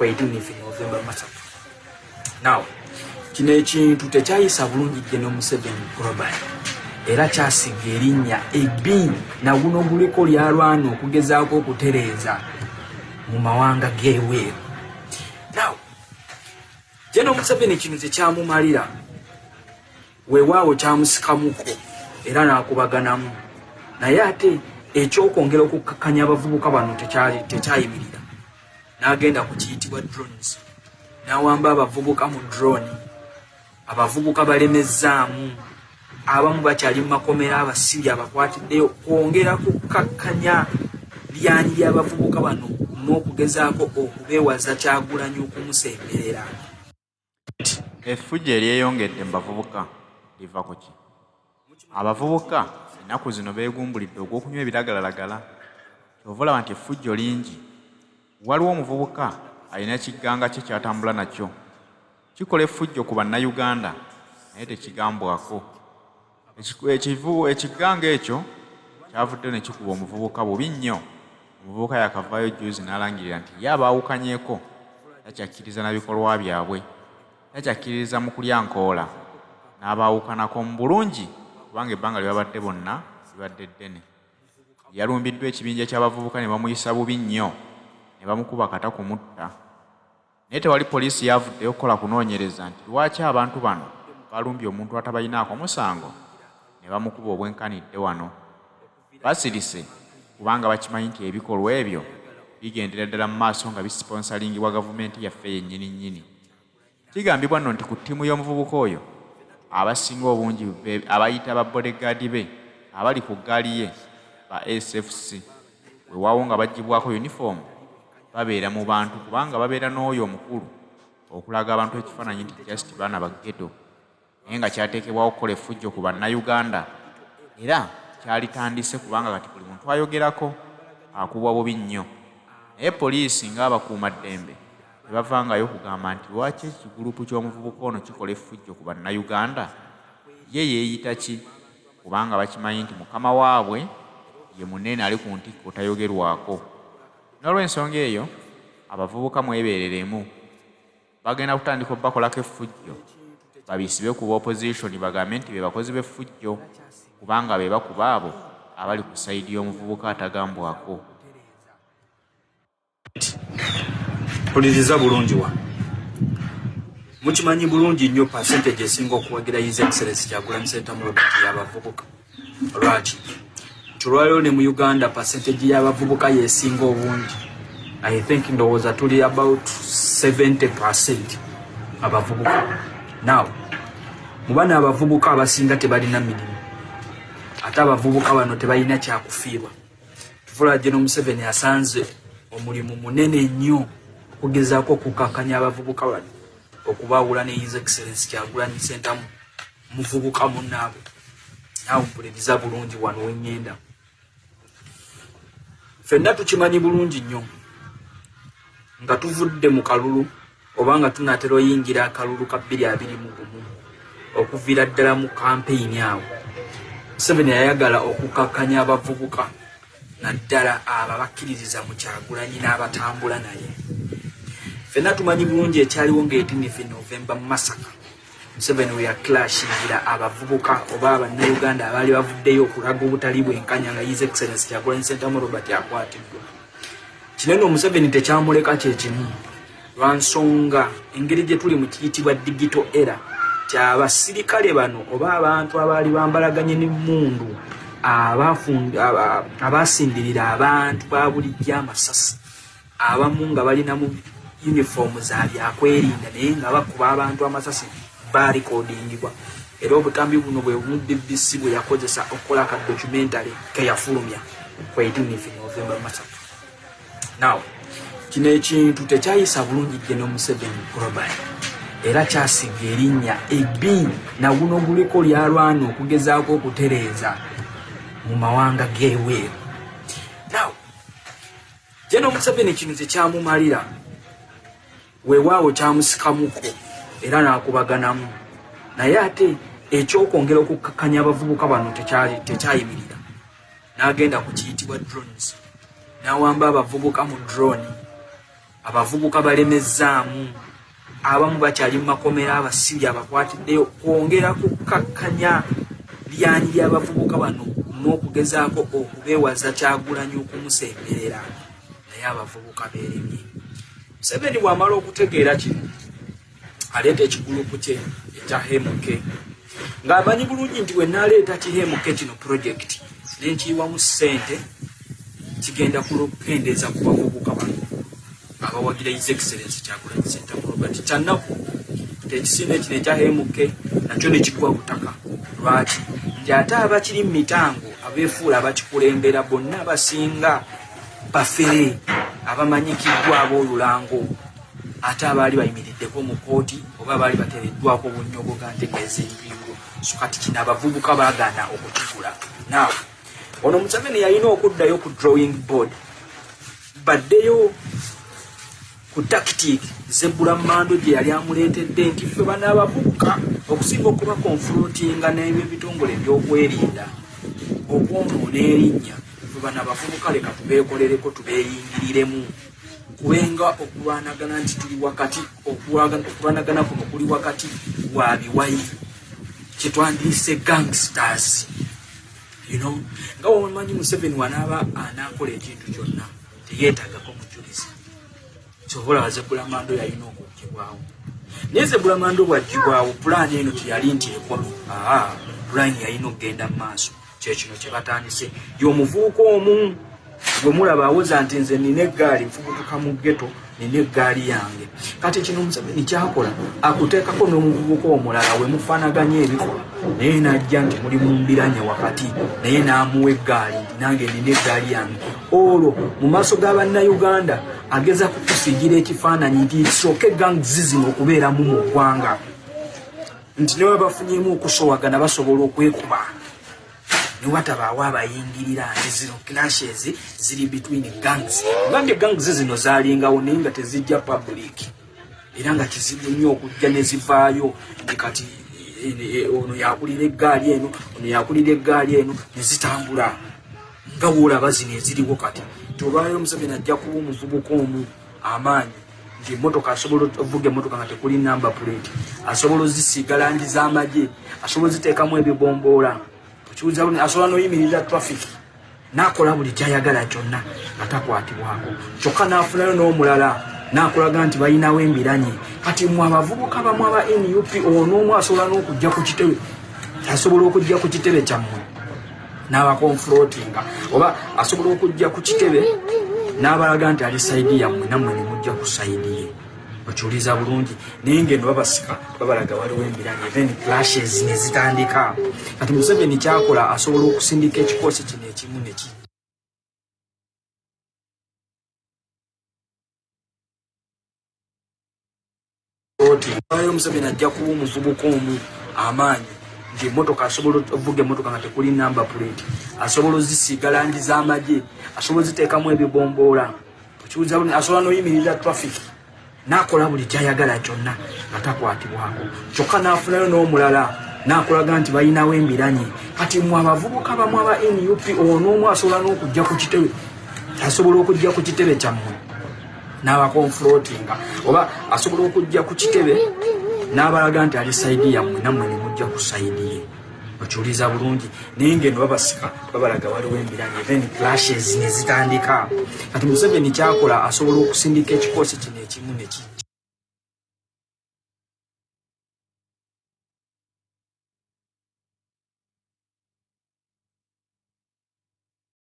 Ku 18 November massacre. Now kino ekintu tekyayisa bulungi General Museveni global, era kyasiga erinnya ebbi naguno guliko lyalwana okugezaako okutereeza mu mawanga g'ebweru. Now General Museveni kino tekyamumalira, weewaawo kyamusikamuko era n'akubaganamu, naye ate ekyokwongera okukkakkanya abavubuka bano tekyayimirira. N'agenda ku kiyitibwa drones, n'awamba abavubuka mu drone. Abavubuka balemezzaamu, abamu bakyali mu makomera, abasibye abakwatiddeyo kwongera kukkakkanya lyanyi ly'abavubuka bano n'okugezaako okubeewaza Kyagulanyi okumusemberera. Effujjo eryeyongedde mu bavubuka liva ku ki? Abavubuka ennaku zino beegumbulidde ogw'okunywa ebiragalalagala. Ky'ova olaba nti effujjo lingi. Waliwo omuvubuka alina kigganga kye ky'atambula nakyo. Kikola effujjo ku Bannayuganda naye tekigambwako. Ekigango ekyo kyavuddeyo ne kikuba omuvubuka bubi nnyo. Omuvubuka yakavaayo jjuuzi n'alangirira nti ye abaawukanyeeko takyakkiriza na bikolwa byabwe, takyakkiririza mu kulya nkoola, n'abaawukanako mu bulungi kubanga ebbanga lye babadde bonna libadde ddene. Yalumbiddwa ekibinja ky'abavubuka ne bamuyisa bubi nnyo ne bamukuba kata kumutta. Naye tewali poliisi yavuddeyo kukola kunoonyereza nti lwaki abantu bano balumbye omuntu atabalinaako musango ne bamukuba obwenkanidde wano. Basirise kubanga bakimanyi nti ebikolwa ebyo bigendera ddala mu maaso nga bisiponsalingibwa gavumenti yaffe yennyini nnyini. Kigambibwa nno nti ku ttiimu y'omuvubuka oyo abasinga obungi abayita ba bodyguard be abali ku ggaali ye ba SFC, weewaawo nga baggyibwako yunifoomu babeera mu bantu kubanga babeera n'oyo omukulu okulaga abantu ekifaananyi nti just baana ba ghetto, naye nga kyateekebwawo okukola effujjo ku Bannayuganda era kyalitandise kubanga kati buli muntu ayogerako akubwa bubi nnyo. Naye poliisi ng'abakuumaddembe tebavangayo kugamba nti lwaki ekigulupu ky'omuvubuka ono kikola effujjo ku Bannayuganda, ye yeeyita ki, kubanga bakimanyi nti mukama waabwe ye munene ali ku ntikko tayogerwako. N'olwensonga eyo abavubuka mwebeereremu, bagenda kutandika obakolako effujjo babisibe ku opposition bagambe nti be bakozi b'effujjo kubanga be bakuba abo abali ku sayidi y'omuvubuka atagambwako. Mpuliriza bulungi wano. Mukimanyi bulungi nnyo, percentage esinga okuwagira His Excellence Kyagulanyi Ssentamu Robert y'abavubuka. Lwaki? Nti olwaleero ne mu Uganda percentage y'abavubuka yesinga obungi. I think ndowooza tuli about 70% abavubuka. Now mu bano abavubuka abasinga tebalina mirimu, ate abavubuka bano tebalina kyakufiirwa. Tufula General Museveni asanze omulimu munene nnyo okugezaako okukakkanya abavubuka bano okubaawula ne His Excellence Kyagulanyi Ssentamu, muvubuka munnaabwe. Naawe mpuliriza bulungi wano weŋŋenda. Ffenna tukimanyi bulungi nnyo nga tuvudde mu kalulu oba nga tunaatera oyingira akalulu ka 2021, okuviira ddala mu kampeyini awo Museveni yayagala okukakkanya abavubuka, naddala abo abakkiririza mu Kyagulanyi n'abatambula naye. Ffenna tumanyi bulungi ekyaliwo nga 18 November massacre, Museveni we yaclashingira abavubuka oba Abannayuganda abaali bavuddeyo okulaga obutali bwenkanya nga His Excellence Kyagulanyi Ssentamu Robert akwatiddwa. Kinene Museveni tekyamuleka kyekimu lwa nsonga engeri gye tuli mu kiyitibwa digital era kyabasirikale bano oba abantu abaali bambalaganye n'emmundu abasindirira abantu ba bulijjo amasasi, abamu nga balina mu uniform za byakwerinda naye nga bakuba abantu amasasi, barikodingibwa. Era obutambi buno bwe bumu BBC bwe yakozesa okukola ka documentary keyafulumya ku 18 November massacre. Now kino ekintu tekyayisa bulungi General Museveni global, era kyasiga erinnya ebbi naguno guliko lyalwana okugezaako okutereeza mu mawanga g'ebweru. Now General Museveni kino tekyamumalira, weewaawo kyamusikamuko era n'akubaganamu, naye ate ekyokwongera okukakkanya abavubuka bano tekyayimirira. N'agenda ku kiyitibwa drones, n'awamba abavubuka mu drone. Abavubuka balemezzaamu, abamu bakyali mu makomera, abasibye abakwatiddeyo kwongera kukkakkanya lyanyi ly'abavubuka bano n'okugezaako okubeewaza Kyagulanyi okumusemberera, naye abavubuka beeremye. Museveni bw'amala okutegeera kino, aleeta ekigulupu kye ekya hemuke, ng'amanyi bulungi nti bwe naaleeta kihemuke kino pulojekiti nenkiyiwamu ssente, kigenda kukendeeza ku bavubuka bano abawagira His Excellence Kyagulanyi Ssentamu Robert. Kyannaku nti ekisinde kino ekya hemuke nakyo ne kigwa butaka. Lwaki? Nti ate abakiri mu mitango abeefuula abakikulembera bonna abasinga bafere abamanyikiddwa ab'olulango, ate abaali bayimiriddeko mu kkooti oba abaali bateereddwako obunyogoga, ntegeeza empingu. So kati kino abavubuka baagaana okukigula. Naawe ono Museveni yalina okuddayo ku drawing board, baddeyo ku tactic Zebula Mando gye yali amuleetedde nti ffe bano abavubuka okusinga okuba confrontinga n'ebyebitongole ebyokwerinda okwonoona erinnya, ffe bano abavubuka leka tubeekolereko, tubeeyingiriremu, kubenga okulwanagana nti tuli wakati, okulwanagana kuno kuli wakati wa biwayi kyetwandiise gangsters. Nga womanyi Museveni wanaaba anaakola ekintu kyonna teyeetagako mujulizi. Kyova olaba Zebula Mando yalina okugibwawo, naye Zebula Mando bwagibwawo, pulaani eno teyali nti ekomye. Aa, pulaani yalina okugenda mu maaso. Kyekino kye batandise y'omuvubuka omu gwe mulaba awoza nti nze nina eggaali, nfubutuka mu ghetto, nina eggaali yange. Kati kino Museveni kyakola, akuteekako n'omuvubuka omulala we mufaanaganya ebikolwa, naye n'ajja nti muli mu mbiranye wakati, naye n'amuwa eggaali nti nange nina eggaali yange. Olwo mu maaso ga Bannayuganda ageza kukusiigira ekifaananyi nti kisooke gangs zino okubeeramu mu ggwanga, nti ne baba bafunyemu okusowagana basobola okwekuba ne watabaawo abayingirira, nti zino clashes ziri between gangs. Kubanga gangs zino zalingawo naye nga tezijja public, era nga kizibu nnyo okujja ne zivaayo nti kati ono yakulira eggaali eno, ono yakulira eggaali eno, ne zitambula nga woolaba zino eziriwo kati. Nti olwaleero Museveni ajja kuba omuvubuka omu amaanyi nti emotoka asobola ovuga emotoka nga tekuli number plate, asobola ozisiiga langi z'amagye, asobola oziteekamu ebibomboola, asobola n'oyimirira traffic n'akola buli kyayagala kyonna nga takwatibwako. Kyokka n'afunayo n'omulala n'akulaga nti balinawo embiranye. Kati mwe abavubuka bamu aba NUP, ono omu asobola n'okujja ku kitebe, asobola okujja ku kitebe kyammwe n'abaconfrontinga, oba asobola okujja ku kitebe n'abalaga nti ali side yammwe, nammwe ne mujja ku side ye. Okiwuliza bulungi? Naye ngeno babasika babalaga waliwo embiranye, then clashes ne zitandika. Kati Museveni kyakola, asobola okusindika ekikoosi kino ekimu ne kijja ayo. Museveni ajja kuwa omuvubuka omu amaanyi nti emotoka asobola ovuga emotoka nga tekuli number plate, asobola ozisiiga langi z'amagye, asobola oziteekamu ebibomboola, asobola n'oyimirira traffic n'akola buli kyayagala kyonna nga takwatibwako. Kyokka n'afunayo n'omulala n'akulaga nti balinawo embiranye. Kati mwe abavubuka bamu aba NUP, ono omu asobola n'okujja ku kitebe, asobola okujja ku kitebe kyammwe n'abaconfrontinga, oba asobola okujja ku kitebe n'abalaga nti ali side yammwe, nammwe ne mujja ku side ye. Okiwuliza bulungi? Naye ngeno babasika babalaga waliwo embiranye, then clashes ne zitandika. Kati Museveni kyakola, asobola okusindika ekikoosi kino ekimu ne kijja.